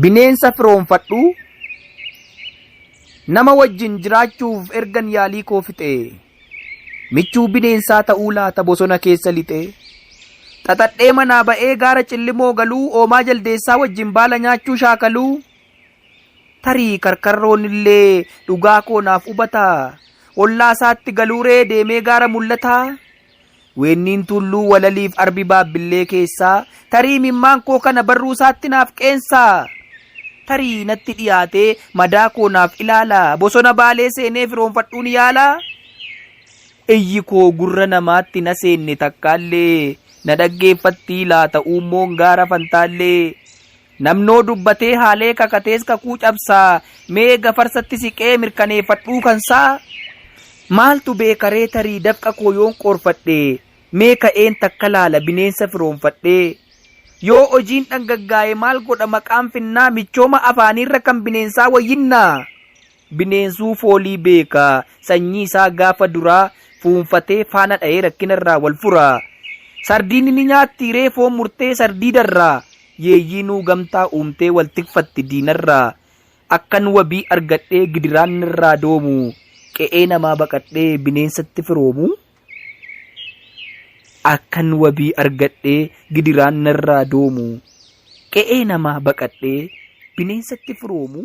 Bineensa firoomfadhu Nama wajjin jiraachuuf ergan yaalii koo fixe. Michuu bineensaa ta'uu laata bosona keessa lixee. Xaxadhee manaa ba'ee gaara cillimoo galuu oomaa jaldeessaa wajjin baala nyaachuu shaakaluu. Tarii karkarroon illee dhugaa koo naaf hubataa. Ollaa isaatti galuuree deemee gaara mul'ataa. Weenniin tulluu walaliif arbi baabbillee keessaa tarii imimmaan koo kana barruu isaatti naaf qeensaa. Tarii natti dhiyaatee madaa koo naaf ilaala. Bosona baalee seenee firoonfadhuun yaala. Iyyi koo gurra namaatti na seenne takkaallee na dhaggeeffattii laata uummoon gaara fantaallee. Namnoo dubbatee haalee kakatees kakuu cabsaa mee gafarsatti siqee mirkaneeffadhuu kansaa. Maaltu beekaree tarii dafqa koo yoon qoorfadhe mee ka'een takka laala bineensa firoonfadhee. Yoo hojiin dhangaggaa'e maal godha maqaan finnaa michooma afaaniirra kan bineensaa wayyinnaa. Bineensuu foolii beeka sanyii isaa gaafa duraa fuunfatee faana dha'ee rakkinarraa wal fura. Sardiinni ni nyaatti ree foon murtee sardiidarraa yeeyyiinuu gamtaa uumtee wal tikfatti diinarraa. Akkan wabii argadhee gidiraan narraa doomu qe'ee namaa baqadhee bineensatti firoomu. Akkan wabii argadhee gidiraan narraa doomu qe'ee namaa baqadhee bineensatti firoomu.